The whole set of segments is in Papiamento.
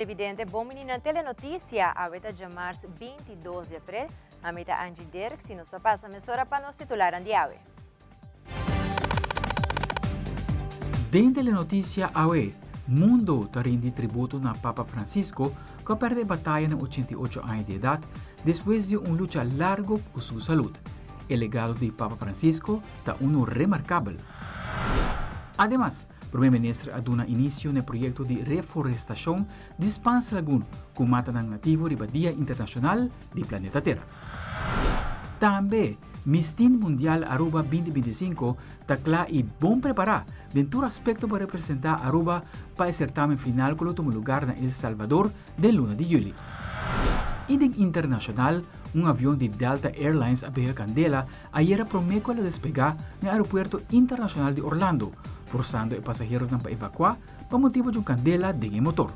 Televidente, bon bini na Telenoticia. Awe ta djamars 22 di april. Ami ta Angie Dirks y nos ta pasa mesora pa nos titularan di awe. Den Telenoticia awe, mundo ta rindi tributo na Papa Francisco cu a perde e bataya na 88 aña di edad despues di un lucha largo cu su salud. E legado di Papa Francisco ta uno remarcabel. Ademas, Prome Minister a duna inicio n'e proyecto di reforestacion di Spaans Lagoon cu matanan nativo riba Dia Internacional di Planeta Tera. Tambe, Miss Teen Mundial Aruba 2025 ta cla y bon prepara den tur aspecto pa representa Aruba pa e certamen final cu lo tuma lugar na El Salvador den luna di juli. Y den internacional, un avion di Delta Airlines a pega candela Ayera promé ku el a despegá na e aeropuerto internashonal di Orlando, forsando e pasaheronan pa evakuá pa motibu di un kandela den e motor.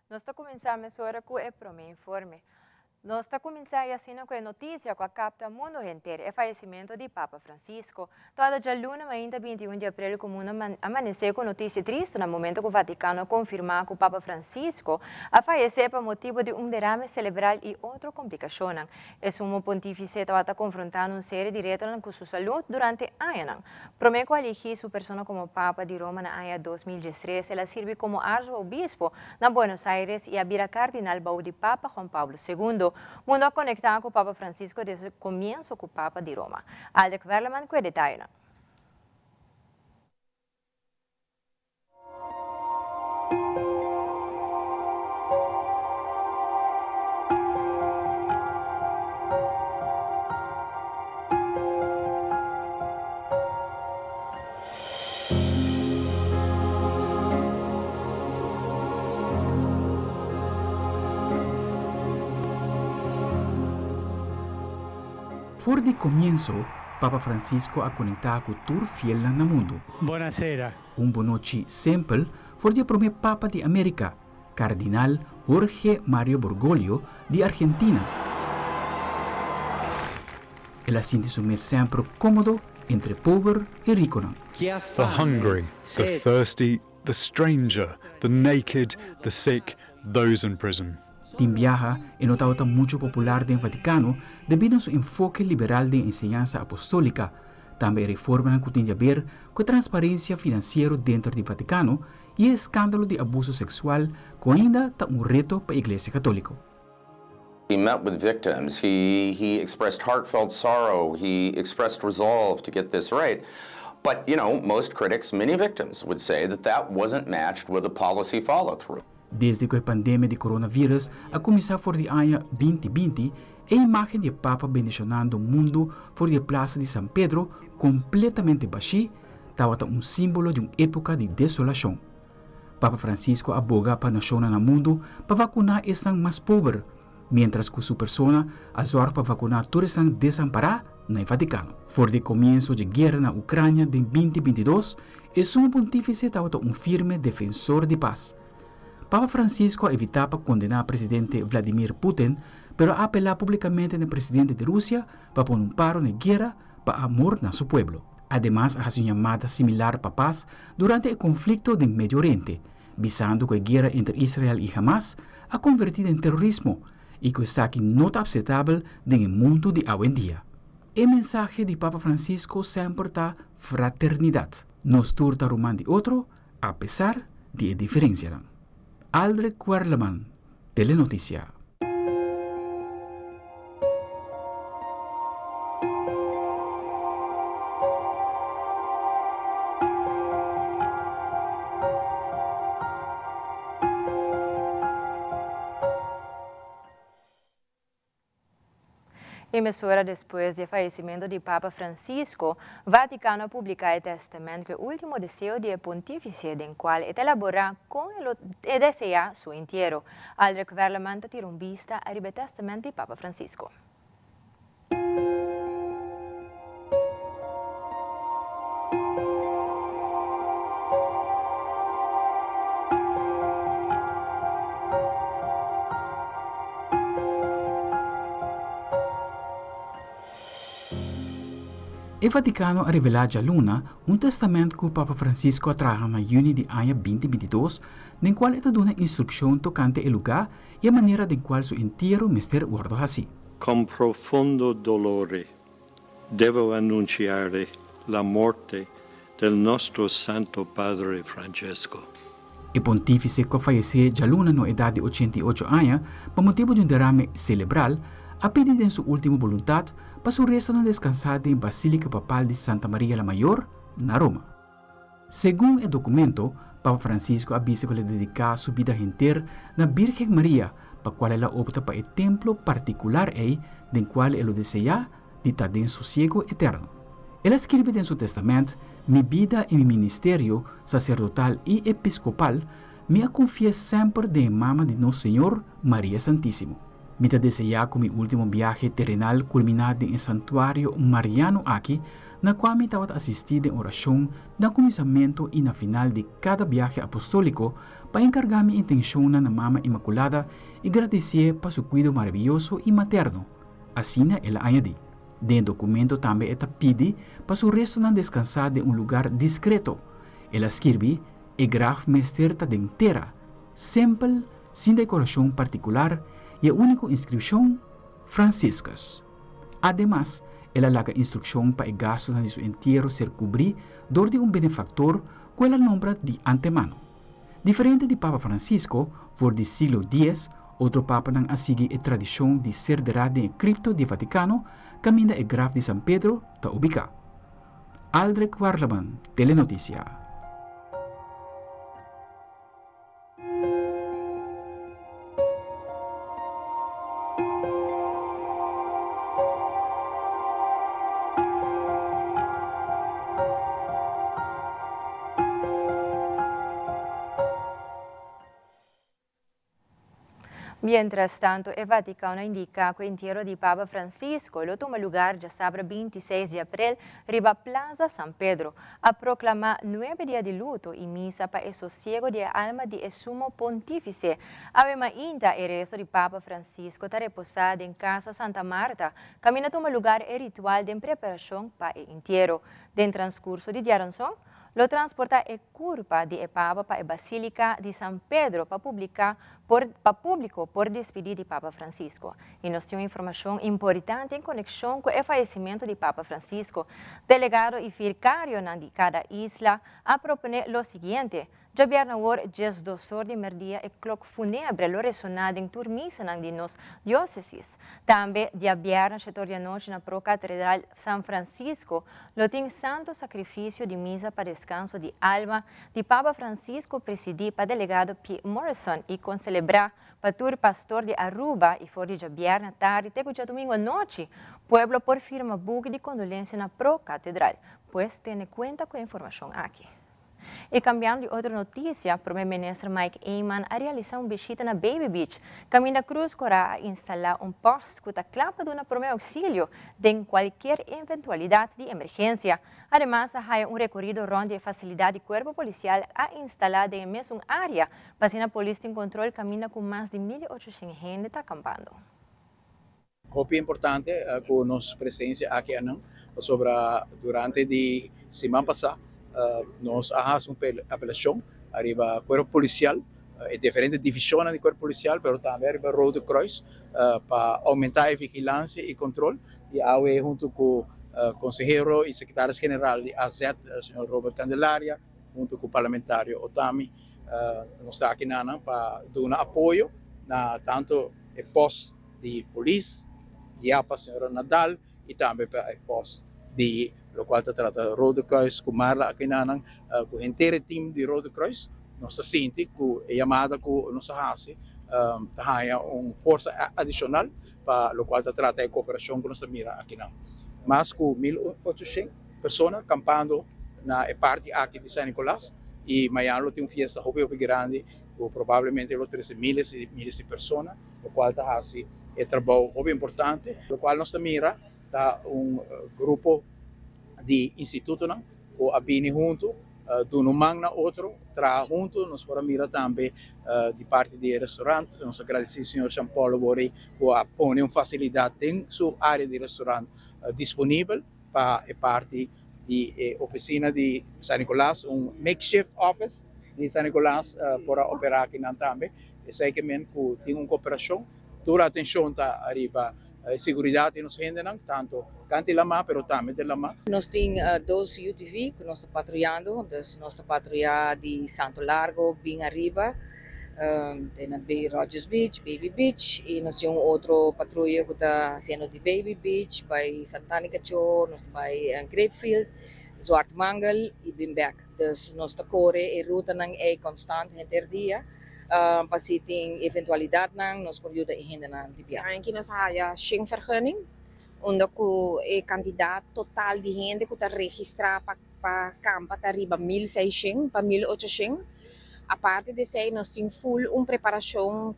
Nos ta kuminsá mesora ku e promé informe. Nos ta kuminsá i asina ku e notisia ku a kapta mundu henter, e fayesimentu di Papa Francisco. Tabata djaluna mainta 21 di aprel ku mundu a manesé ku notisia tristu na momentu ku Vatikano a konfirmá ku Papa Francisco a fayesé pa motibu di un derame selebral i otro komplikashonnan. E sumo pontífise tabata konfrontando un serie di retonan ku su salud durante añanan. Promé ku a eligí su persona komo Papa di Roma na aña 2013, el a sirbi komo arzobispo na Buenos Aires i a bira kardinal bou di Papa Juan Pablo Segundo. Mundo a konektá ku Papa Francisco desde komienso ku Papa di Roma. Aldrich Werleman ku e detayenan. For di komienso, Papa Francisco a konektá ku tur fielnan na mundu. Bonasera. Un bonochi sempel for di e promé Papa di Amerika, Kardinal Jorge Mario Bergoglio di Argentina. El a sinti su mes semper kómodo entre pober i rikonan. The hungry, the thirsty, the stranger, the naked, the sick, those in prison. Tin biaha e no tabata muchu popular den Vatikano debí na su enfoke liberal den enseñansa apostólika, tambe e reformanan ku tin di aber ku e transparensia finansiero denter di Vatikano i e eskándalo di abuso seksual ku ainda ta un reto pa Iglesia Katóliko. He met with victims, he he expressed heartfelt sorrow, he expressed resolve to get this right. But, you know, most critics, many victims would say that that wasn't matched with a policy follow-through. Desde ku e pandemia di coronavirus a kuminsá for di aña 2020, e imágen di e Papa bendishonando mundu for di e Plasa di San Pedro kompletamente bashí tabata un símbolo di un époka di desolashon. Papa Francisco a boga pa nashonnan na mundu pa vakuná esnan mas pober, miéntras ku su persona a zòrg pa vakuná tur esnan desampará na e Vatikano. For di e komienso dje guera na Ukrania den 2022, e Sumo Pontífise tabata un firme defensor di pas. Papa Francisco a evitá pa kondená presidente Vladimir Putin, pero a apelá públikamente na e presidente di Rusia pa pone un paro na e guera pa amor na su pueblo. Ademas a hasi un yamada similar pa pas durante e konflikto den Medio Oriente, bisando ku e guera entre Israel i Hamas a konvertí den terorismo i ku esaki no ta apsetabel den e mundu di awendia. E mensahe di Papa Francisco semper ta fraternidat. Nos tur ta ruman di otro apesar di e diferensianan. Aldrich Werleman, Telenoticia. E mesora despues di e fayecimento di Papa Francisco, Vaticano a publica e testament cu e ultimo deseo di e pontifice den cual e ta elabora con e lo e desea su entiero. Aldrich Werleman ta tira un bista ariba e testament di Papa Francisco. E E Vaticano a revelá djaluna un testament ku Papa Francisco a traha na yüni di aña 2022, den kual e ta duna instrukshon tokante e lugá i e manera den kual su entiero mester wòrdu hasí. Con profondo dolore devo annunciare la morte del nostro Santo Padre Francesco. E pontífise ku a fayesé djaluna na edat di 88 aña pa motibu di un derame selebral, a pidi den su último boluntat pa su restonan deskansá den Basílika Papal di Santa Maria la Mayor na Roma. Segun e dokumento, Papa Francisco a bisa ku el a dediká su bida henter na Bírgen Maria, pa kual el a opta pa e templo partikular ei den kual e lo deseá di ta den sosiego eterno. El a skirbi den su testamènt, Mi bida i mi ministerio, saserdotal i episkopal, mi a konfi'é semper den e Mama di nos Señor, Maria Santísimo. Mi ta deseá ku mi último biahe terenal kulminá den e santuario mariano aki, na kua mi tabata asistí den orashon na kuminsamentu i na final di kada biahe apostóliko, pa enkargá mi intenshonnan na Mama Inmakulada i gradisié pa su kuido maraviyoso i materno. Asina el a añadí. Den e dokumento tambe e ta pidi pa su restonan deskansá den un lugar diskreto. El a skirbi, E graf mester ta den tera, simpel, sin dekorashon partikular i e úniko inskripshon, Franciscus. Ademas, el a laga instrukshon pa e gastunan di su entiero ser kubrí dor di un benefaktor ku el a nombra di antemano. Diferente di Papa Francisco, for di siglo dies, otro papanan a sigui e tradishon di ser derá den e kripto di e Vatikano, kaminda e graf di San Pedro ta ubiká. Aldrich Warleman, Telenoticia. Mientras tanto, e Vaticano a indica cu e entiero di Papa Francisco lo tuma lugar djasabra 26 di april riba Plaza San Pedro. A proclama nuebe dia di luto y misa pa e sosiego di e alma di e Sumo Pontifice. Awe mainta e resto di Papa Francisco ta reposa den Casa Santa Marta, caminda tuma lugar e ritual den preparacion pa e entiero. Den transcurso di diaranson, lo transporta e curpa di e Papa pa e Basilica di San Pedro pa publica por pa publico por despidi di Papa Francisco. Y nos tin un informacion importante en conexion cu e fayecimento di Papa Francisco. Delegado y vircarionan di cada isla a propone lo siguiente, Djabièrnè awor 12 or di merdia e klok funebre lo resoná den tur misanan di nos diósesis. Tambe diabièrnè 7 or di anochi na Pro Katedral San Francisco lo tin Santo Sakrifisio di Misa pa Deskanso di Alma di Papa Francisco presidí pa Delegado P. Morrison i konselebrá pa tur pastor di Aruba i for di djabièrnè tardi te ku djadumingu anochi pueblo por firma buki di kondolensia na Pro Katedral. Pues tene kuenta ku e informashon aki. Y cambiando di otro noticia, Prome Minister Mike Eman a realisa un bishita na Baby Beach, caminda Cruz Cora a instala un post cu ta cla pa duna prome auxilio den cualkier eventualidad di emergencia. Ademas a haya un recorido rond di e facilidad di Cuerpo Policial a instala den e mesun area pa asina polis tin control caminda cu mas di 1800 hende ta acampando. Hopi importante ku nos presensia aki anan, pasobra durante di siman pasá nos a hasi un apelashon ariba kuerpo polisial, e diferente divishonnan di kuerpo polisial, pero tambe ariba Rode Kruis pa oumentá e vigilansia i kontrol. I awe huntu ku konsehero i sekretaris general di AZ, señor Robert Candelaria, huntu ku parlamentario Otami, nos ta aki nan pa duna apoyo na tantu e pòst di polis, di apa señora Nadal y tambe pa e post di locual ta trata Rode Kruis cu Marla Aquinanan cu henter e team di Rode Kruis. Nos ta sinti cu e yamada cu nos a haci ta haya un forsa adicional pa locual ta trata e cooperacion cu nos ta mira akinan. Mas cu 1800 persona campando na e parti aki di San Nicolas y mañana lo tin un fiesta hopi hopi grandi cu probablemente lo trece miles y miles di persona. Lokual ta hasi e trabou hopi importante. Lokual nos ta mira ta un grupo di institutonan ku a bini huntu, duna un man na otro, traha huntu. Nos por a mira tambe di parti di e restaurant. Nos a gradisí señor Jean Paul Borey ku a pone un fasilidat den su área di restaurant disponibel. pa e parti di e oficina di San Nicolas, un makeshift office di San Nicolas por a opera akinan tambe. Esey ke men cu tin un cooperacion. Tur atencion ta ariba seguridad di nos hendenan, tanto canti lama pero tambe den lama. Nos tin dos UTV cu nos ta patruyando, dus nos ta patruya di Santo Largo bin ariba te na Rogers Beach, Baby Beach y nos tin un otro patruya cu ta haciendo di Baby Beach bay Santana Cacho, nos ta bay Grapefield, Zwart Mangel y bin bek. Dus nos ta core e rutanan ey constant henter dia pa si tin eventualidadnan nos por yuda e hendenan di biaha. Aki nos haya 100 vergunning, unda cu e cantidad total di hende cu ta registra pa campa ta riba 1600 pa 1800. Aparte di esey, nos tin full un preparacion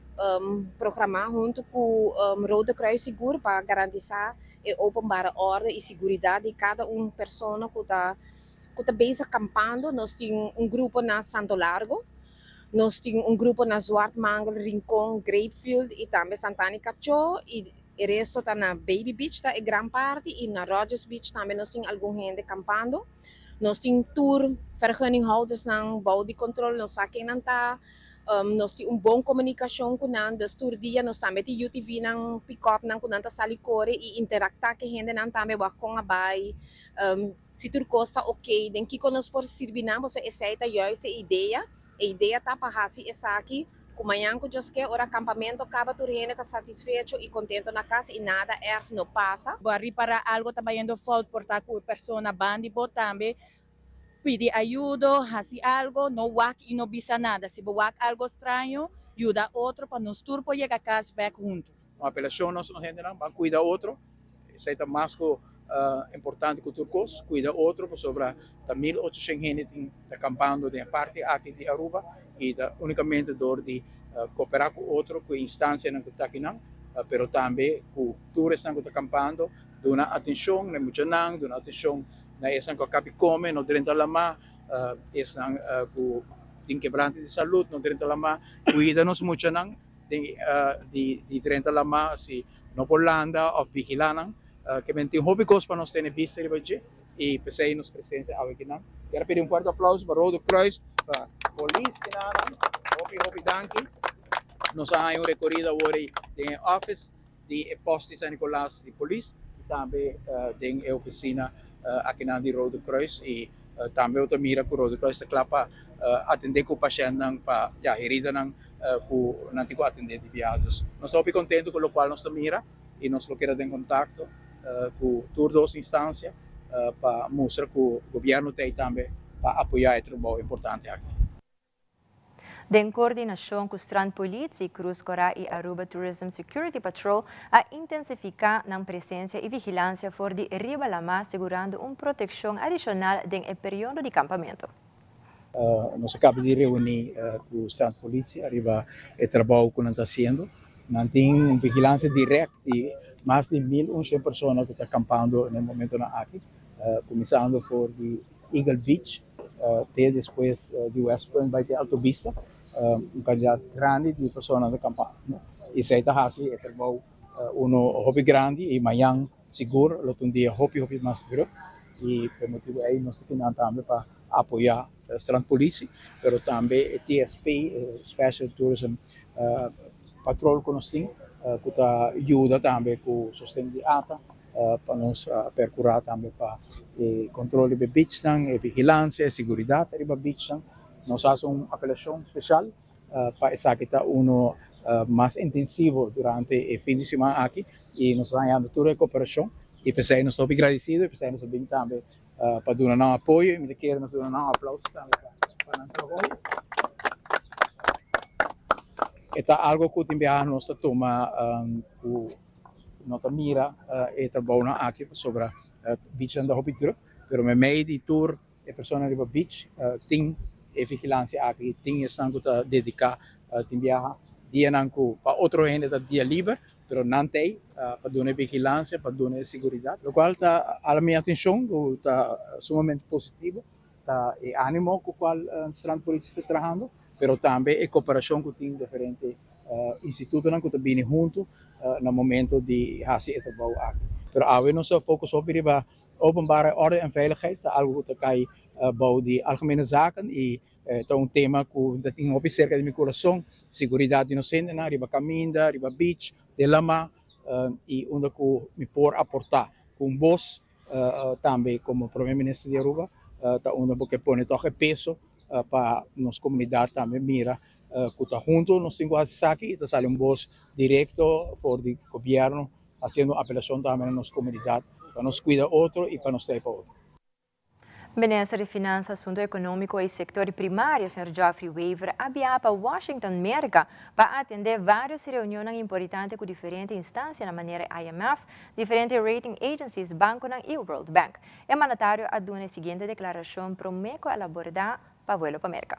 programa hunto cu Rode Kruis Sigur pa garantisa e openbare orde y seguridad di cada un persona cu ta bezig campando. Nos tin un grupo na Santo Largo, nos tin un grupo na Zwart Mangel, Rincon, Grapefield y tambe Santana Cacho y e resto ta na Baby Beach, ta e gran parti, y na Rogers Beach tambe nos tin algun hende campando. Nos tin tur vergunninghouders nan bou di control, nos sa ken nan ta, nos tin un bon comunicacion cu nan, dus tur dia nos tambe tin UTV nan, pick-up nan cu nan ta sali core y interacta cu hende nan tambe wak con a bay, si tur cos ta ok, den kiko nos por sirbi nan, pasobra esey ta juist e idea. E idea ta pa hasi esaki, cu mañan cu Dios ke, ora campamento caba, tur hende ta satisfecho y contento na cas y nada erg no pasa. Bo ripara algo ta bayendo fout, por ta cu persona bandi bo tambe, pidi ayudo, hasi algo, no wak y no bisa nada. Si bo wak algo straño, yuda otro pa nos tur por yega cas back hunto. Un apelacion nos hendenan, ban cuida otro. Esey ta mas cu importante cu tur cos, cuida otro, pasobra ta 1800 hende tin ta campando den parti aki di Aruba y ta unicamente door di coopera cu otro, cu instancianan cu ta akinan, pero tambe cu tur esnan cu ta campando, duna atencion na muchanan, duna atencion na esnan cu a caba di come, no drenta lama, esnan cu tin quebrante di salud, no drenta lama, cuida nos muchanan di drenta lama, si no por landa of vigila nan, ke men tin hopi cos pa nos tene bista riba dje, y p'esey nos presencia awe akinan. Kier pidi un fuerte aplauso pa Rode Kruis, pa polis kinanan, hopi hopi danki. Nos a haña un recorido awor den office di post di San Nicolas di polis, y tambe den e oficina akinan di Rode Kruis, y tambe bo ta mira cu Rode Kruis ta cla pa atende cu pashentnan pa ya heridanan cu nan tin cu atende di biaha. Dus nos ta hopi contento cu locual nos ta mira y nos lo keda den contacto cu tur dos instancia pa mustra cu gobierno t'ey tambe pa apoya e trabou importante aki. Den coordinacion cu Strand Politie, Cruz Cora y Aruba Tourism Security Patrol a intensifica nan presencia y vigilancia for di riba lama, sigurando un proteccion adicional den e periodo di campamento. Nos a caba di reuni cu Strand Politie ariba e trabou cu nan ta haciendo. Nan tin un vigilancia directo di mas di 1100 persona cu ta campando na e momento aki, cuminsando for di Eagle Beach, te despues di West Point bay te Alto Vista, un cantidad grandi di persona ta campando. Y esey ta haci e trabou uno hopi grandi y mañan sigur lo ta un dia hopi hopi mas druk y pa e motibo ey nos ta kinan tambe pa apoya Strand Politie, pero tambe TSP, Special Tourism Patrol cu nos tin, cu ta yuda tambe cu sosten di ATA, pa nos percura tambe pa e control di beachnan, e vigilancia, e seguridad riba beachnan. Nos a haci un apelacion special pa esaki ta uno mas intensivo durante e fin di siman aki y nos ta hañando tur e cooperacion y p'esey nos ta hopi agradecido y p'esey nos a bin tambe pa duna nan apoyo y mi ta kere nos duna nan un aplauso tambe pa nan trabou. E ta algo cu tin biaha nos ta tuma cu no ta mira e trabounan aki pasobra beachnan ta hopi druk, pero meimei di tur e persona riba beach tin e vigilancia aki, tin esnan cu ta dedica tin biaha dianan cu pa otro hende ta dia liber, pero nan t'ey pa duna e vigilancia, pa duna e seguridad. Locual ta hala mi atencion cu ta sumamente positivo ta e animo cu cual Strand Politie ta trahando, pero tambe e cooperacion cu tin diferente institutonan cu ta bini hunto na momento di haci e trabou aki. Pero awe nos a focus hopi riba Openbare orde en veiligheid ta algo ku ta kai bou di Algemene Zaken i ta un tema ku ta tin hopi serka di mi kurason, siguridat di nos hendenan riba kaminda, riba beach, den lamá i unda ku mi por aportá ku un bos tambe komo Prome Minister di Aruba ta unda bo ke pone tòg e peso pa nos komunidat tambe mira ku ta huntu nos tin ku hasi esaki i ta sali un bos direkto for di gobièrnu hasiendo un apelashon tambe na nos komunidat pa nos kuida otro i pa nos ta ei pa otro. Minister di Finansa, Asunto Economico y Sector Primario, señor Geoffrey Wever, a biaha pa Washington, Merca, pa atende varios reunionnan importante cu diferente instancianan manera IMF, diferente rating agencies, banconan y World Bank. E mandatario a duna e siguiente declaracion prome cu el a borda pa vuelo pa Merca.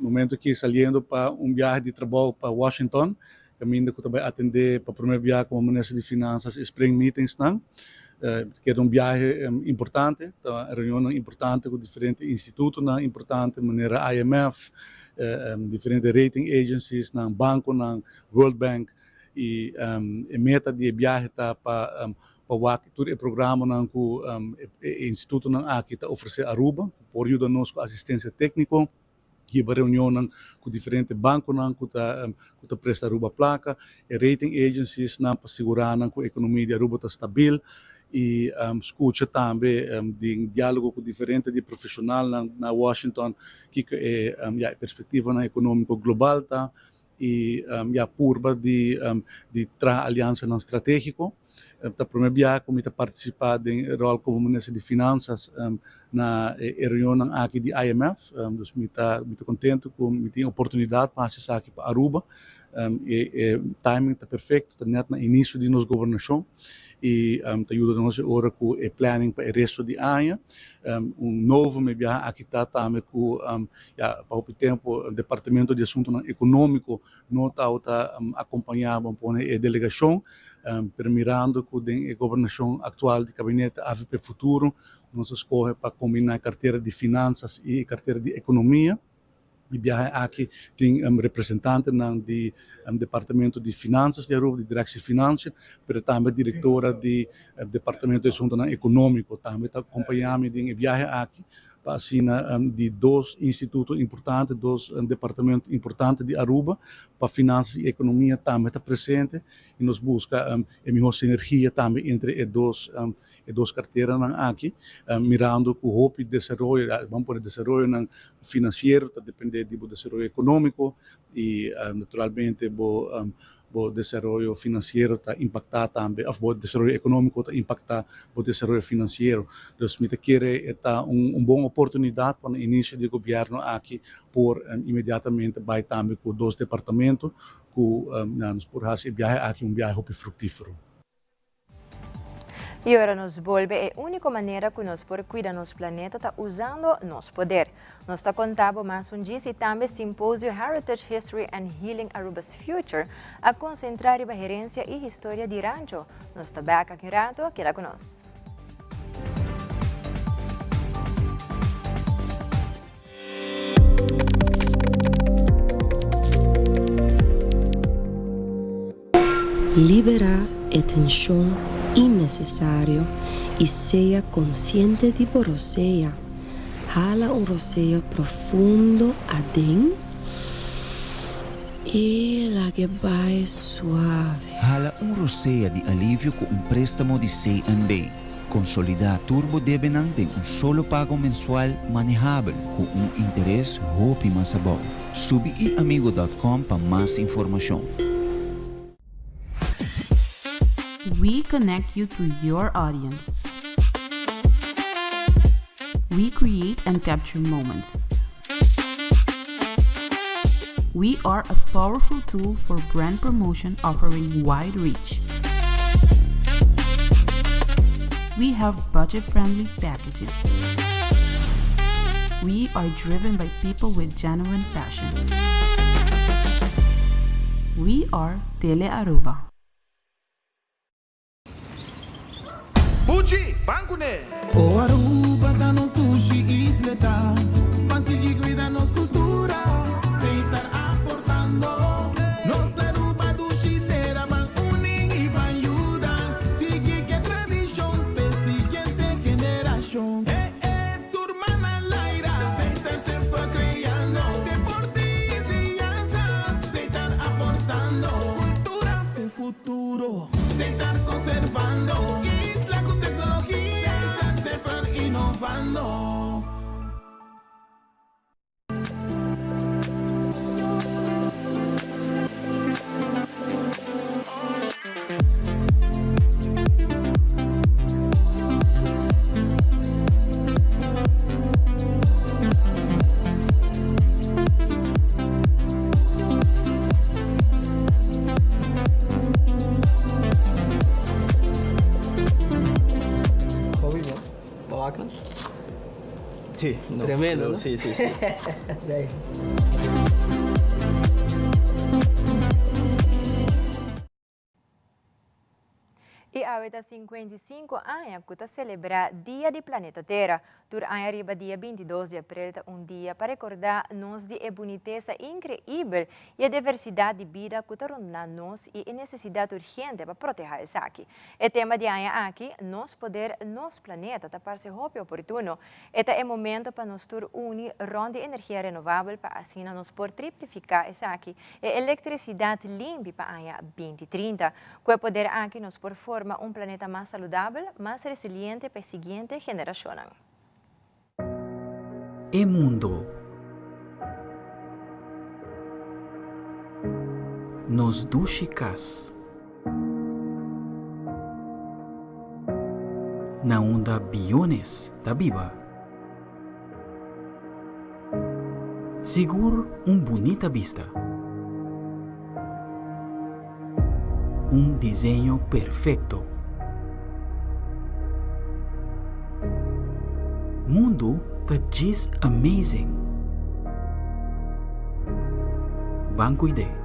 Momento aki saliendo pa un biahe di trabou pa Washington, kaminda ku ta bai atendé pa promé biaha komo Minister di Finansas e Spring Meetingsnan. Ta keda un biahe importante, ta reunionnan importante ku diferente institutonan importante manera IMF, diferente rating agenciesnan, bankonan, World Bank i e meta di e biahe ta pa pa wak tur e programanan ku e institutonan aki ta ofresé Aruba ku por yuda nos ku asistensia tékniko. Hiba reunionnan ku diferente bankonan ku ta ku ta presta Aruba plaka, e rating agenciesnan pa sigurá nan ku ekonomia di Aruba ta stabil i skucha tambe den diálogo ku diferente di profeshonalnan na Washington kiko e ya e perspektivanan ekonómiko global ta i ya purba di di traha aliansanan stratégiko. Ta promé biaha ku mi ta partisipá den e ròl komo Minister di Finansas na e reunionnan aki di IMF. Dus mi ta mi ta kontentu ku mi tin oportunidat pa hasi esaki pa Aruba. E timing ta perfekto, ta nèt na inisio di nos gobernashon i ta yuda nos e ora ku e planning pa e resto di aña. Un nobo mi biaha aki ta tambe ku Ya, pa hopi tempu Departamento di Asuntunan Ekonómiko no tabata akompañá, bo pone, e delegashon, pero mirando ku den e gobernashon aktual di kabinete avp Futuro nos a skohe pa kombiná e kartera di Finansas i e kartera di Ekonomia. E biahe aki tin representantenan di Departamento di Finansas di Aruba, di Directie Financiën, pero tambe direktora di Departamento di Asuntunan Ekonómiko tambe ta kompañá mi den e biahe aki. Pa asina di dos instituto importante, dos departamento importante di Aruba pa finansas y economia tambe ta presente y nos busca e mihor sinergia tambe entre e dos e dos carteranan aki, mirando cu hopi desaroyo, ban pone desaroyonan financiero ta depende di bo desaroyo economico y naturalmente bo Bo desaroyo finansiero ta impaktá tambe òf bo desaroyo ekonómiko ta impaktá bo desaroyo finansiero. Dus mi ta kere e ta un un bon oportunidat pa na inisio di e gobièrnu aki por inmediatamente bai tambe ku dos departamento ku nos por hasi e biahe aki un biahe hopi fruktífero. Y ora nos bolbe e unico manera cu nos por cuida nos planeta ta usando nos poder. Nos ta conta bo mas un djis y tambe Simposio Heritage History and Healing Aruba's Future a concentra riba herencia y historia di Rancho. Nos ta back aki un rato, keda cu nos. Liberá e tenshon innesesario i sea konsiente di bo rosea. Hala un rosea profundo aden i lag'e bai suave. Hala un rosea di alivio ku un préstamo di CNB. Konsolidá tur bo debenan den un solo pago mensual manehabel ku un interes hopi mas abou. Subi iamigo dot com pa mas informashon. We connect you to your audience. We create and capture moments. We are a powerful tool for brand promotion offering wide reach. We have budget-friendly packages. We are driven by people with genuine passion. We are Tele Aruba. Buchi, ban kuné! O Aruba ta nos dushi isleta, ban sigui cuida nos cultura, seitar aportando. Nos Aruba dushi tera, ban uni y ban yuda, sigui ke tradicion p'e siguiente. aportando. Sí, no, Tremendo, no, no? Sí, sí, sí. Sí. I awe ta 55 aña ku ta selebrá Dia di Planeta Tera. Tur aña riba dia 22 di aprel ta un dia pa rekordá nos di e bunitesa inkreibel i e diversidat di bida ku ta rondá nos i e nesesidat urgente pa protehá esaki. E tema di aña aki, Nos Poder, Nos Planeta, ta parse hopi oportuno. E ta e momento pa nos tur uni rond di energia renovabel pa asina nos por triplifiká esaki, e elektrisidat limpi pa aña 2030. Ku e poder aki nos por forma un planeta mas saludabel, mas resiliente pa e siguiente generashonnan. E mundo. Nos dushi kas. Na unda biyones ta biba. Sigur un bunita bista. Un diseño perfecto. Mundu ta djis amazing. Ban cuid'é.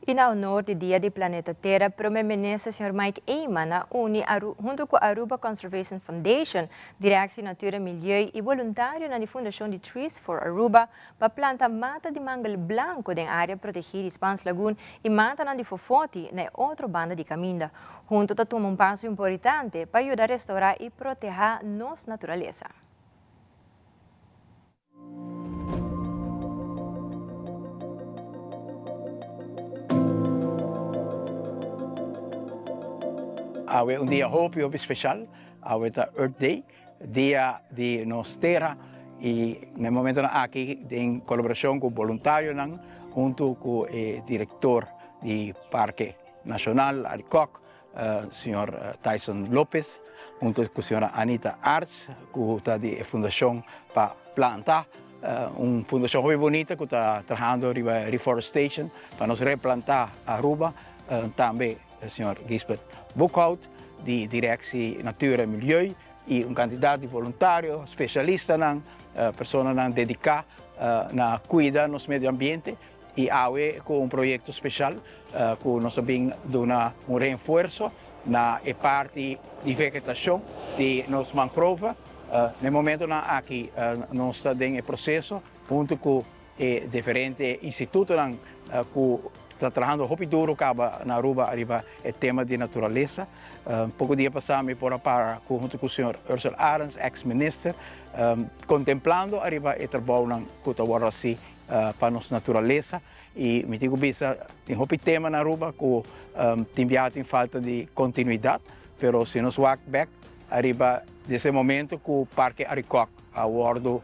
I na honor di Dia di Planeta Tera, Prome Minister señor Mike Eman a uni hunto cu Aruba Conservation Foundation, Directie Natuur en Milieu y boluntarionan di Fundacion di Trees for Aruba pa planta mata di mangel blanco den area protegi di Spaans Lagoon y matanan di fofoti na e otro banda di caminda. Hunto ta tuma un paso importante pa yuda restaura y proteha nos naturalesa. Awe un dia hopi hopi special, awe ta Earth Day, dia di nos tera y na e momentonan aki den colaboracion cu boluntarionan hunto cu e director di Parke Nacional Arikok, Señor Tyson Lopez hunto cu señora Anita Arts cu ta di e fundacion pa planta, un fundacion hopi bunita cu ta trahando riba reforestation pa nos replanta Aruba, tambe señor Gisbert Boekhout di Directie Natuur en Milieu y un cantidad di voluntario, specialistanan, personanan dedica na cuida nos medio ambiente. Y awe cu un proyecto special cu nos ta bin duna un reenfuerzo na e parti di vegetacion di nos mangrove. Na e momentonan aki nos ta den e proceso hunto cu e diferente institutonan cu ta trahando hopi duro caba na Aruba ariba e tema di naturalesa. Poco dia pasa mi por a para cu hunto cu señor Ursell Arends, ex minister, contemplando ariba e trabounan cu ta wordo haci pa nos naturalesa y mi tin cu bisa tin hopi tema na Aruba cu tin biaha tin falta di continuidad, pero si nos wak bek ariba desde e momento cu Parke Arikok a wordo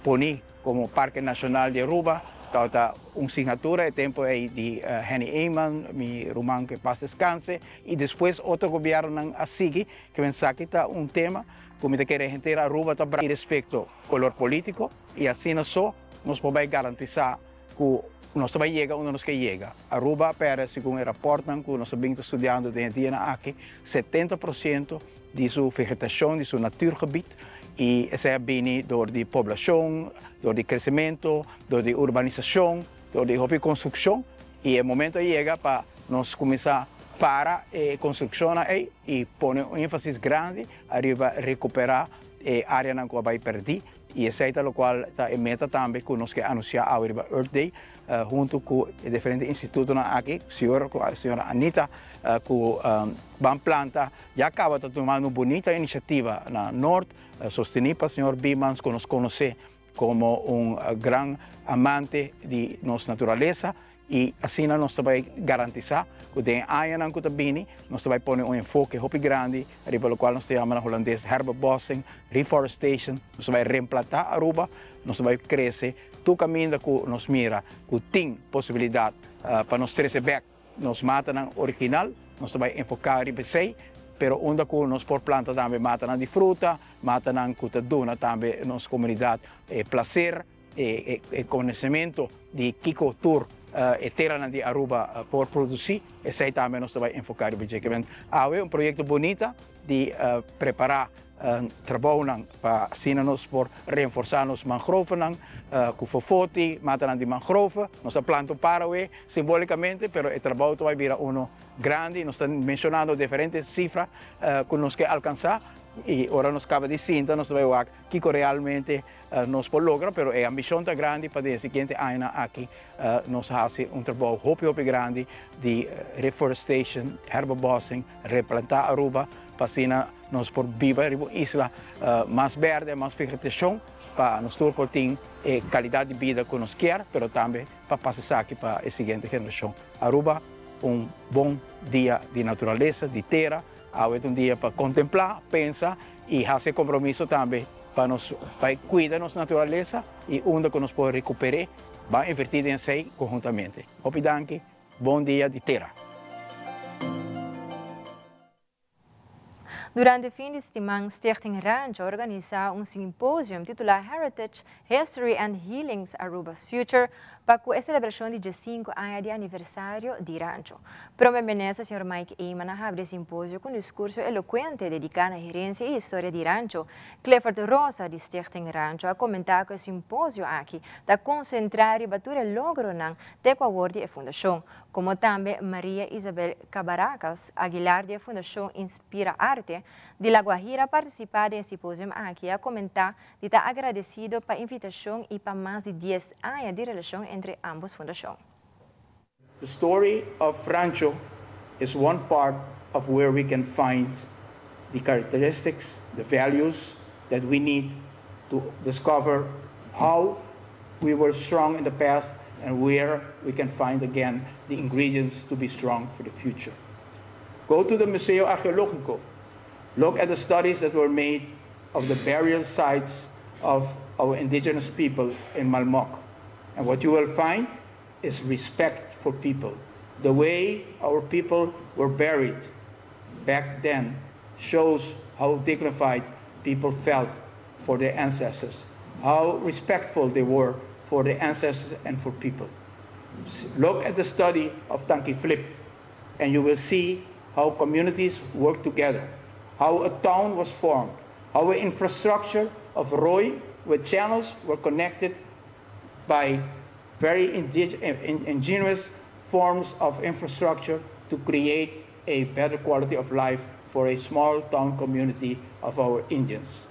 poni como Parke Nacional di Aruba tabata un signatura e tempo ey di Henny Eman, mi ruman cu pas descanse, y despues otro gobiernonan a sigui, ke men sa ki ta un tema cu mi ta kere henter Aruba ta bra respecto color politico y asina so nos por bai garantisa cu nos ta bai yega unda nos ke yega. Aruba a perde, segun e raportnan cu nos a bin ta studiando den e dianan aki, 70% di su vegetacion, di su natuurgebied, y esei a bini door di poblacion, door di crecemento, door di urbanisacion, door di hopi construccion, y e momento a yega pa nos cuminsa para e construccionnan ei y pone un enfasis grandi ariba recupera e areanan cu a bai perdi. Y esey ta locual ta e meta tambe cu nos ke anuncia awe riba Earth Day hunto cu e diferente institutonan aki, sigur cu señora Anita cu Ban Planta ya caba ta tumando un bunita iniciativa na Noord, sosteni pa señor Biemans cu nos conoce como un gran amante di nos naturaleza. I asina nos ta bai garantisá ku den e añanan ku ta bini nos ta bai pone un enfoke hopi grandi riba lokual nos ta yama na hulandes herbebossing, reforestation, nos ta bai reemplantá Aruba, nos ta bai krese tur kaminda ku nos mira ku tin posibilidat pa nos trese bèk nos matanan original, nos ta bai enfoká riba esei, pero unda ku nos por planta tambe matanan di fruta, matanan ku ta duna tambe nos komunidat e plaser. E konosementu di kiko tur e teranan di Aruba por produsí, esei tambe nos ta bai enfoká riba dje. Kimen awe un proyekto bunita di prepará trabounan pa asina nos por reforsá nos mangrovenan ku fofoti, matanan di mangrove. Nos a planta un par awe simbolikamente, pero e trabou ta bai bira uno grandi. Nos ta menshonando diferente sifra ku nos ke alkansá i ora nos kaba di sinta nos ta bai wak kiko realmente Nos por logra, pero e ambicion ta grandi pa den e siguiente añanan aki nos haci un trabou hopi hopi grandi di reforestation, herbebossing, replanta Aruba pa asina nos por biba riba un isla mas berde, mas vegetacion pa nos tur por tin e calidad di bida cu nos kier, pero tambe pa pasa esaki pa e siguiente generacion. Aruba, un bon dia di naturalesa, di tera. Awe ta un dia pa contempla, pensa y haci e compromiso tambe pa nos bai cuida nos naturalesa y unda cu nos por recuper'e, ban inverti den esey conhuntamente. Hopi danki, bon dia di tera. Durante fin di siman Stichting Rancho a organisa un simposium titula Heritage, History and Healings Aruba's Future pa cu e celebracion di diescinco aña di aniversario di Rancho. Prome Minister señor Mike Eman a habri e simposio cu un discurso elocuente dedica na herencia y historia di Rancho. Clifford Rosa di Stichting Rancho a comenta cu e simposio aki ta concentra riba tur e logronan te cu awor di e fundacion, como tambe Maria Isabel Cabaracas Aguilar di e fundacion Inspira Arte di La Guajira a participa den e simposium aki y a comenta di ta agradecido pa invitacion y pa mas di dies aña di relacion entre ambos fundacion. The story of Rancho is one part of where we can find the characteristics, the values that we need to discover how we were strong in the past and where we can find again the ingredients to be strong for the future. Go to the Museo Arqueológico. Look at the studies that were made of the burial sites of our indigenous people in Malmok. And what you will find is respect for people. The way our people were buried back then shows how dignified people felt for their ancestors, how respectful they were for their ancestors and for people. Look at the study of Tanki Flip, and you will see how communities work together, how a town was formed, how an infrastructure of Roy with channels were connected by very ingenious forms of infrastructure to create a better quality of life for a small town community of our Indians.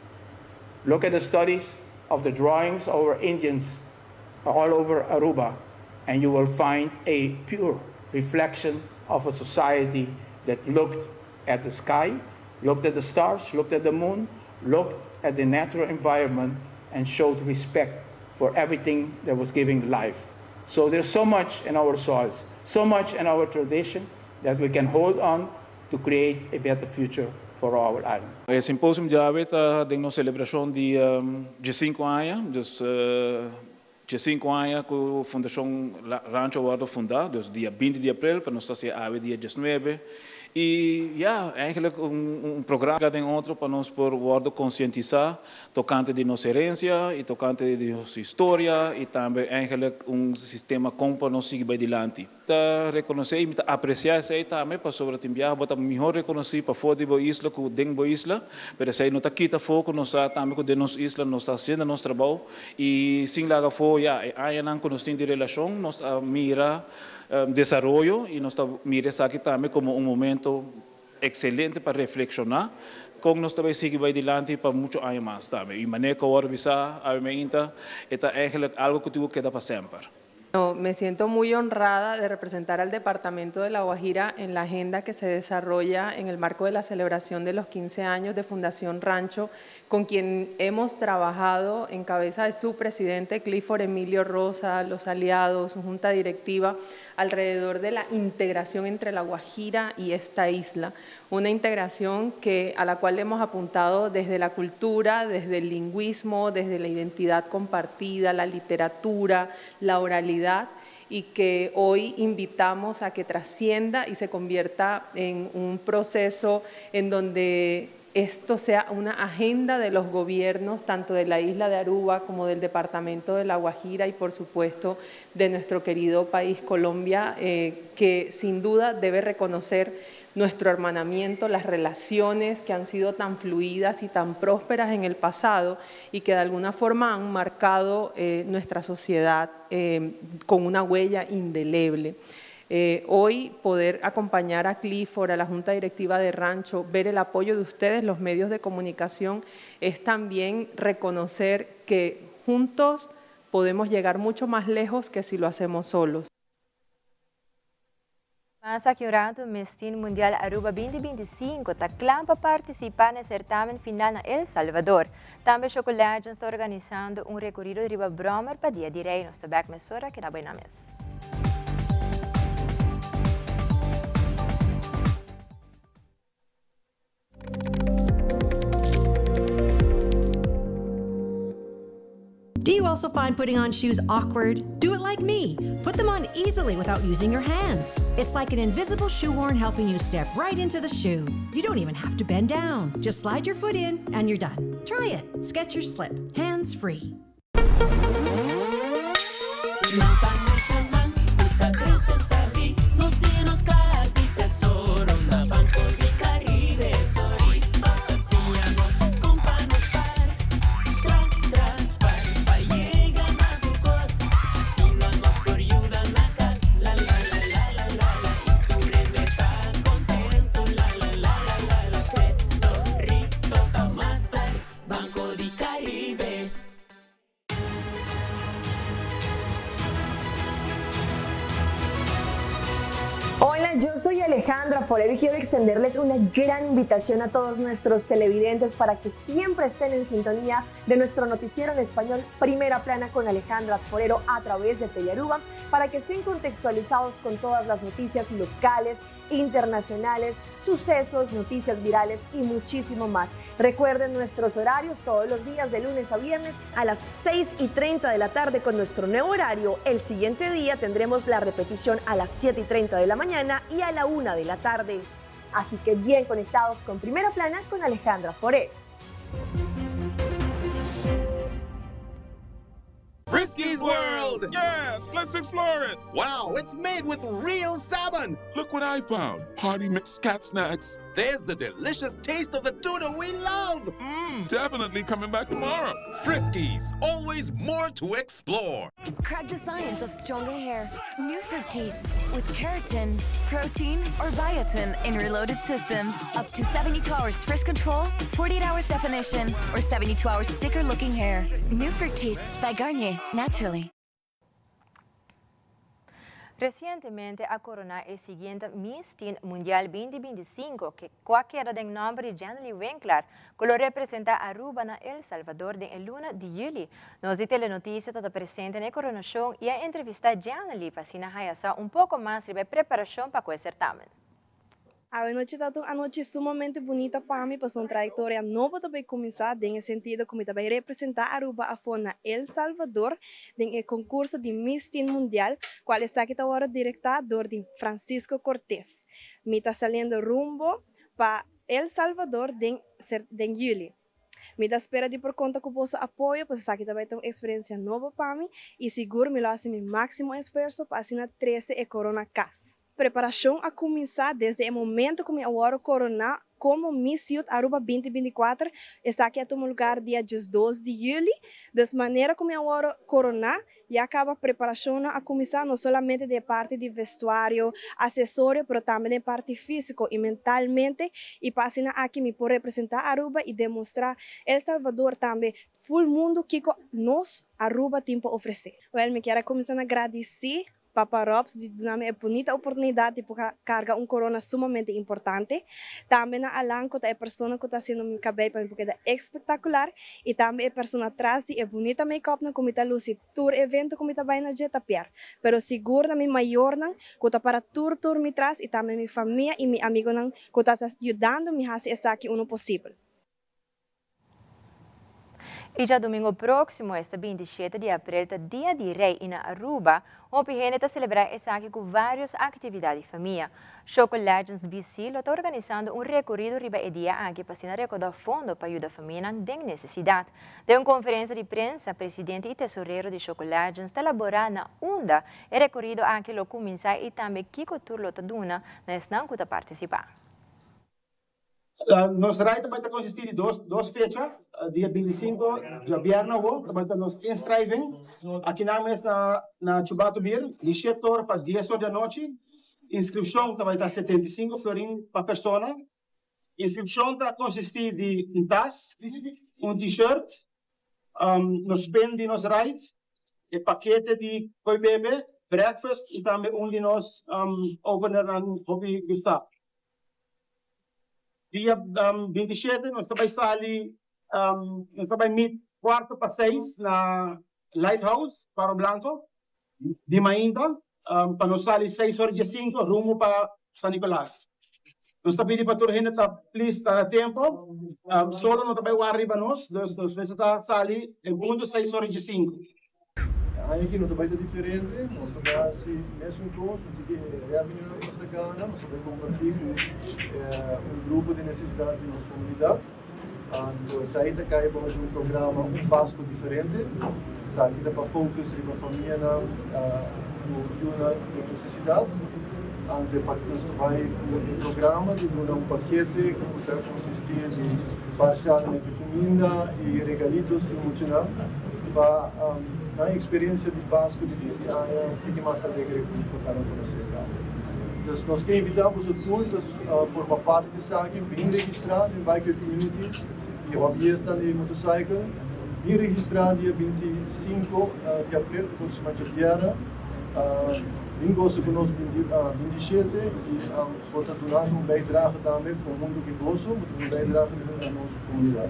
Look at the studies of the drawings of our Indians all over Aruba, and you will find a pure reflection of a society that looked at the sky, looked at the stars, looked at the moon, looked at the natural environment, and showed respect for everything that was giving life. So there's so much in our soils, so much in our tradition that we can hold on to create a better future for our island. E symposium djawe ta den nos celebracion di diescinco aña, dus diescinco aña cu Fundacion Rancho a wordo funda, dus dia binti di april, pero nos ta haci awe dia diesnuebe. Y ya, eigenlijk un programa den otro pa nos por wordo concientisa tocante di nos herencia y tocante di nos historia y tambe eigenlijk un sistema con pa nos sigui bay dilanti. Ta reconoce y mi ta aprecia esey tambe pasobra tin biaha bo ta mihor reconoci pafo di bo isla cu den bo isla, pero esey no ta kita afo cu nos sa tambe cu den nos isla nos ta haciendo nos trabou y sin laga afo ya e añanan cu nos tin di relacion nos ta mira desaroyo y nos ta mira esaki tambe como un momento excelente pa reflexiona con nos ta bay sigui bay dilanti pa mucho aña mas tambe. Y manera cu awor bisa, awe meinta, e ta eigenlijk algo cu tin cu keda pa semper. Me siento muy honrada de representar al Departamento de La Guajira en la agenda que se desarrolla en el marco de la celebración de los 15 años de Fundación Rancho, con quien hemos trabajado en cabeza de su presidente Clifford Emilio Rosa, los aliados, su junta directiva, alrededor de la integración entre La Guajira y esta isla. Una integración a la cual hemos apuntado desde la cultura, desde el lingüismo, desde la identidad compartida, la literatura, la oralidad, y que hoy invitamos a que trascienda y se convierta en un proceso en donde esto sea una agenda de los gobiernos, tanto de la isla de Aruba como del departamento de La Guajira y, por supuesto, de nuestro querido país Colombia, que sin duda debe reconocer nuestro hermanamiento, las relaciones que han sido tan fluidas y tan prósperas en el pasado y que de alguna forma han marcado nuestra sociedad con una huella indeleble. Hoy poder acompañar a Clifford, a la Junta Directiva de Rancho, ver el apoyo de ustedes, los medios de comunicación, es también reconocer que juntos podemos llegar mucho más lejos que si lo hacemos solos. Mas aki un rato, Miss Teen Mundial Aruba 2025 ta cla pa participa na e certamen final na El Salvador. Tambe Chocolate ta organisando un recorido riba brommer pa Dia di Rey. Nos ta back mesora, keda na mes. Do you also find putting on shoes awkward? Do it like me. Put them on easily without using your hands. It's like an invisible shoehorn helping you step right into the shoe. You don't even have to bend down. Just slide your foot in and you're done. Try it. Skechers Slip. Hands free. Nos ta muchanan ku ta krese sabí, nos tin nos kaha di tesoro na Banco di Caribe. Sorry, pa siña nos kon pa nos spar, tra tras par, pa yega na tur kos. Asina nos por yuda na kas, la la la la la la la. I tur hende ta kontentu, la la la la la la. Tesorito ta master, Banco di Caribe. Hola, yo soy Alejandra Forero y quiero extenderles una gran invitación a todos nuestros televidentes para que siempre estén en sintonía de nuestro noticiero en español Primera Plana con Alejandra Forero a través de Telearuba, para que estén contextualizados con todas las noticias locales, internacionales, sucesos, noticias virales y muchísimo más. Recuerden nuestros horarios todos los días de lunes a viernes a las 6:30 de la tarde con nuestro nuevo horario. El siguiente día tendremos la repetición a las 7:30 de la mañana y a la 1 de la tarde. Así que bien conectados con Primera Plana con Alejandra Forero. Friskies World! Yes, let's explore it! Wow, it's made with real salmon! Look what I found! Party mix cat snacks. There's the delicious taste of the tuna we love! Definitely coming back tomorrow. Friskies, always more to explore. Crack the science of stronger hair. New Fructis with keratin, protein, or biotin in reloaded systems. Up to 72 hours frizz control, 48 hours definition, or 72 hours thicker looking hair. New Fructis by Garnier, naturally. Recientemente a corona e siguiente Miss Teen Mundial 2025, cu a keda den nomber di Jenny Winkler, cu lo representa Aruba na El Salvador den luna di juli. Nos di Telenoticia ta presente na coronacion y a entrevista Jenny pa asina haya un poco mas riba e preparacion pa e certamen. Anochi ta un anochi sumamente bunita pa mi, pasobra un trayectoria nobo tambe cuminsa, den sentido cu mi tambe representa Aruba afo na El Salvador, den concurso di Miss Teen Mundial, cual esaki ta awor directa di Francisco Cortés. Mi ta saliendo rumbo pa El Salvador den juli. Mi ta spera di por conta cu boso apoyo, pues esaki tambe ta un experiencia nobo pa mi y sigur mi lo haci mi maximo esfuerso pa asina trece e corona cas. Preparacion a cuminsa desde e momento cu mi a wordo corona. como Miss Youth Aruba 2024. Esaki a tuma lugar dia 12 di juli. Dus manera cu mi a wordo corona, ya caba preparacion a cuminsa, no solamente di parti di vestuario, accesorio, pero tambe di parti fisico y mentalmente. Y pa asina aki mi por representa Aruba y demostra El Salvador, tambe full mundo, kico nos Aruba tin pa ofrece. Well, mi kier cuminsa na gradici Papa Robs di duna mi e bunita oportunidad di carga un corona sumamente importante. Tambe na Alan, cu ta e persona cu ta haciendo mi cabey pa mi keda espectacular. Y tambe e persona atras di e bunita make-up nan cu mi ta luci tur evento cu mi ta bay na Jetta Pierre. Pero sigur na mi mayornan, cu ta para tur tur mi tras, y tambe mi famia y mi amigonan cu ta yudando mi haci esaki uno posibel. Y diadomingo proximo, esta 27 di april, ta Dia di Rey na Aruba, hopi hende ta celebra esaki cu varios actividad di famia. Choco Legends BC ta organisando un recorido riba e dia aki pa recauda fondo pa yuda famia den necesidad. Den un conferencia di prensa, presidente y tesorero di Choco Legends ta elabora na unda e recorido aki lo cuminsa y tambe kico tur lo ta duna na esnan cu ta participa. Nos ride tambe ta consisti di dos fecha, dia 25, diabierna, tambe ta nos inschrijving. Aki na mes na Chubato Beer, di 7 or pa 10 or di anochi. Inscripcion tambe ta 75 florin pa persona. Inscripcion ta consisti di un tas, un t-shirt, nos pen di nos ride, e pakete di coy bebe, breakfast y tambe un di nos opener nan hopi gusta. Dia 27 nos tambe sali, nos tambe meet 5:45 na Lighthouse, Paro Blanco, di mainta, pa nos sali 6:15 rumbo pa San Nicolas. Nos ta pidi pa tur hende ta please ta na tempo, solo no ta bay ariba nos, dus nos mester ta sali en punto 6:15. Aki no ta diferente, nos ta haci mesun cos, nos tin revenue nos ta gana, nos ta comparti cu un grupo di necesidad di nos comunidad. Anto, esey ta cay di un programa Un Pasco Diferente. Esaki ta pa focus riba famia nan, cu necesidad. Anto, pa nos bay un programa di un pakete cu ta consisti di parcialmente cuminda y regalitos di mucha pa na experiencia di Pasco di fin di aña fica mas alegre cu pasa na conoce. Anto, nos kier invita bo tur pa forma parti di esaki, bin registra den Biker Communities y hobbyista di motorcycle, bin registra dia 25 di april, cu ta diabierna, bin goza cu nos 27 y por ta dunando un bijdrage tambe pa mundo cu gozo, un bijdrage na nos comunidad.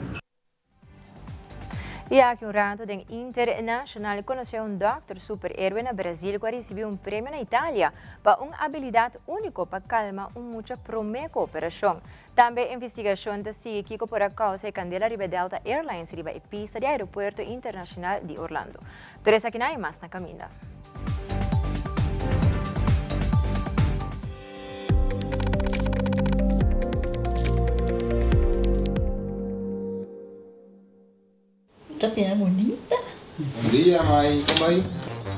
Y aki un rato den internacional conoce un dokter superhéroe na Brasil cu a ricibi un premio na Italia pa un habilidad unico pa calma un mucha prome cu operacion. Tambe investigacion ta sigui kico por a causa e candela riba Delta Airlines riba e pista di Aeropuerto Internacional di Orlando. Tur esaki y mas na caminda. Ta bien bunita. Bon dia, Mai. Con ta bay?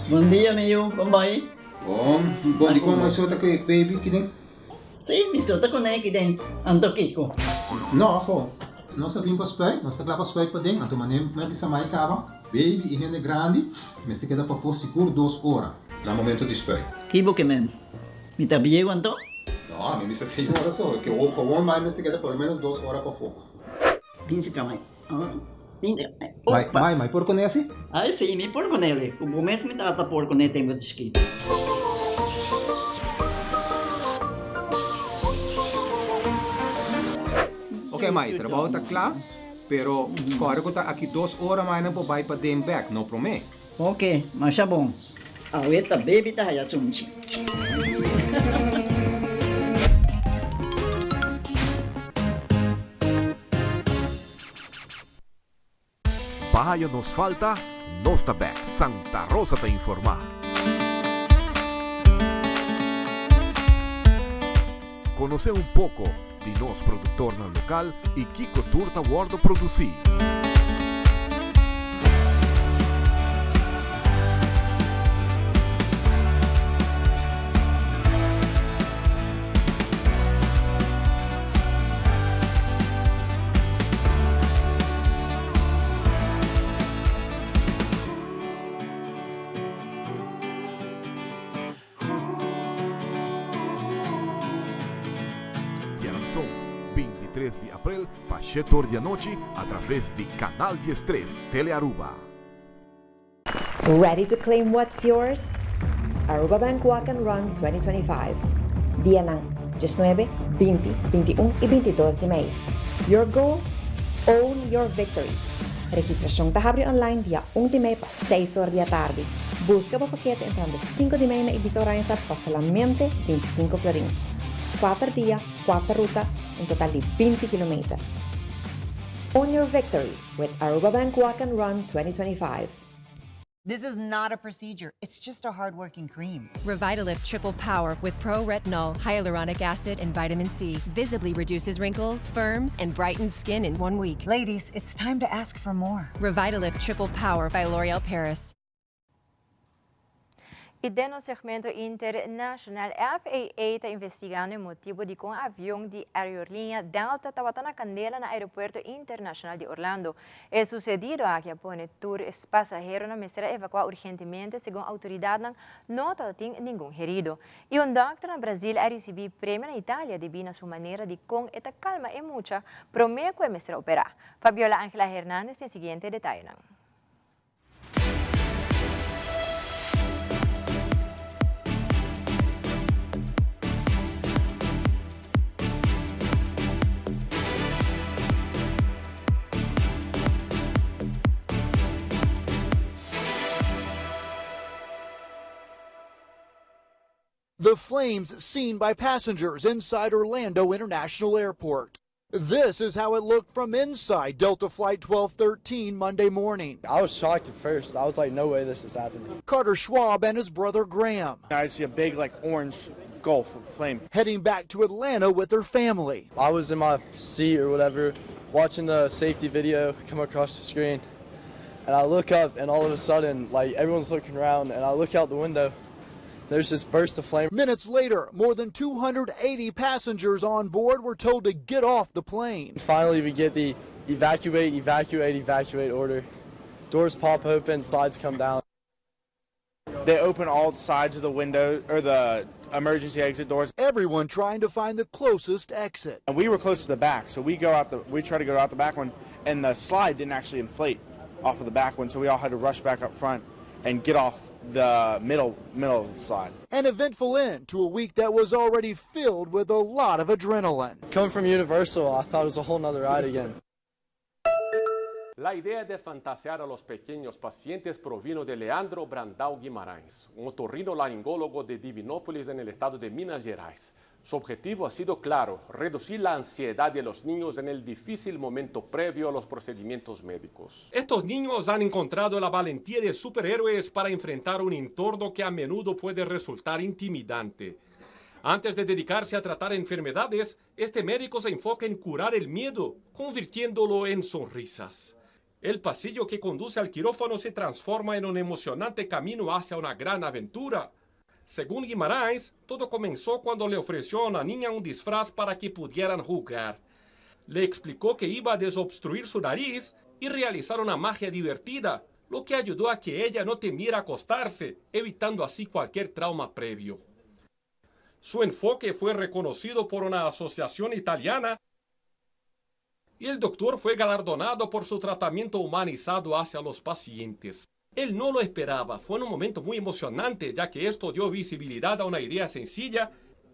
Bon dia, mi yiu. Con ta bay? Bon. Bon, di con bo so ta cu baby aki den? Si, mi so ta cu ne aki den. Anto kico? No, ho. Nos a bin pa spuit, nos ta cla pa spuit paden, anto manera mi a bisa mai caba, baby y hende grandi, mester keda pafo sigur 2 ora na momento di spuit. Kico bo kiermen? Mi ta bieu anto? No, mi bisa señora so, cu gewoon mai mester keda por lo menos 2 ora pafo. Bin serca mai. Mai, mai, mai por cu ne asina? Ai, si, mi por cu ne. Como mes mi tata por cu ne tempo chikito. Ok, mai, trabou ta cla, pero core cu ta aki 2 ora mai nan por bay paden bek, no prome. Ok, masha bon. Awe ta baby ta haya sunchi. Bayo nos falta, nos ta back. Santa Rosa ta informa. Conoce un poco di nos productor local y kico tur ta wordo produci. 23 di april pa shetor di anochi a traves di Canal 13 Telearuba. Ready to claim what's yours? Aruba Bank Walk and Run 2025. Dianan 19, 20, 21 y 22 di mei. Your goal? Own your victory. Registracion ta habri online dia 1 di mei pa 6 or di atardi. Busca bo pakete entrando 5 di mei na Ibis Oranjestad pa solamente 25 florin. Cuater dia, cuater ruta, un total di 20 kilometer. Own your victory with Aruba Bank Walk and Run 2025. This is not a procedure. It's just a hardworking cream. Revitalift Triple Power with Pro Retinol, Hyaluronic Acid, and Vitamin C visibly reduces wrinkles, firms, and brightens skin in one week. Ladies, it's time to ask for more. Revitalift Triple Power by L'Oreal Paris. Y den nos segmento internacional, FAA ta investigando e motibo di con avion di aerolínea Delta tabata na candela na Aeropuerto Internacional di Orlando. E sucedido aki a pone tur e pasaheronan mester a evacua urgentemente, segun autoridadnan no tabatin ningun herido. Y un dokter na Brazil a ricibi premio na Italia debi na su manera di con e ta calma e mucha prome cu e mester a opera. Fabiola Angela Hernandez tin e siguiente detayenan. The flames seen by passengers inside Orlando International Airport. This is how it looked from inside Delta Flight 1213 Monday morning. I was shocked at first. I was like, no way this is happening. Carter Schwab and his brother Graham. I see a big, like, orange gulf of flame. Heading back to Atlanta with their family. I was in my seat or whatever, watching the safety video come across the screen. And I look up, and all of a sudden, like, everyone's looking around, and I look out the window. There's this burst of flame. Minutes later, more than 280 passengers on board were told to get off the plane. Finally, we get the evacuate, evacuate, evacuate order. Doors pop open, slides come down. They open all sides of the window or the emergency exit doors. Everyone trying to find the closest exit. And we were close to the back, so we go out the we try to go out the back one, and the slide didn't actually inflate off of the back one, so we all had to rush back up front and get off the middle middle slide. An eventful end to a week that was already filled with a lot of adrenaline. Coming from Universal, I thought it was a whole nother ride again. La idea de fantasear a los pequeños pacientes provino de Leandro Brandao Guimarães, un otorrinolaringólogo de Divinópolis en el estado de Minas Gerais. Su objetivo ha sido claro, reducir la ansiedad de los niños en el difícil momento previo a los procedimientos médicos. Estos niños han encontrado la valentía de superhéroes para enfrentar un entorno que a menudo puede resultar intimidante. Antes de dedicarse a tratar enfermedades, este médico se enfoca en curar el miedo, convirtiéndolo en sonrisas. El pasillo que conduce al quirófano se transforma en un emocionante camino hacia una gran aventura. Según Guimarães, todo comenzó cuando le ofreció a una niña un disfraz para que pudieran jugar. Le explicó que iba a desobstruir su nariz y realizar una magia divertida, lo que ayudó a que ella no temiera acostarse, evitando así cualquier trauma previo. Su enfoque fue reconocido por una asociación italiana y el doctor fue galardonado por su tratamiento humanizado hacia los pacientes. Él no lo esperaba, fue un momento muy emocionante, ya que esto dio visibilidad a una idea sencilla,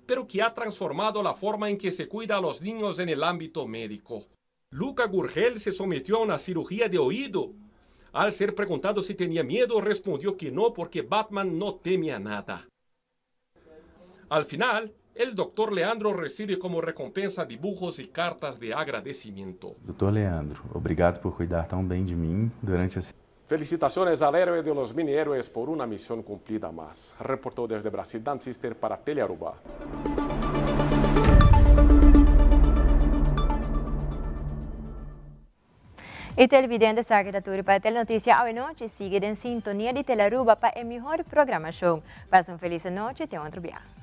pero que ha transformado la forma en que se cuida a los niños en el ámbito médico. Luca Gurgel se sometió a una cirugía de oído. Al ser preguntado si tenía miedo, respondió que no porque Batman no teme a nada. Al final, el doctor Leandro recibe como recompensa dibujos y cartas de agradecimiento. Doutor Leandro, obrigado por cuidar tão bem de mim durante a Felicitaciones al héroe de los mini héroes por una misión cumplida más. Reportó desde Brasil Dan Sister para Telearuba. Y televidente esaki ta tur pa Telenoticia awe nochi. Sigui den sintonia di Telearuba pa e mihor programacion. Pasa un feliz anochi te otro biaha.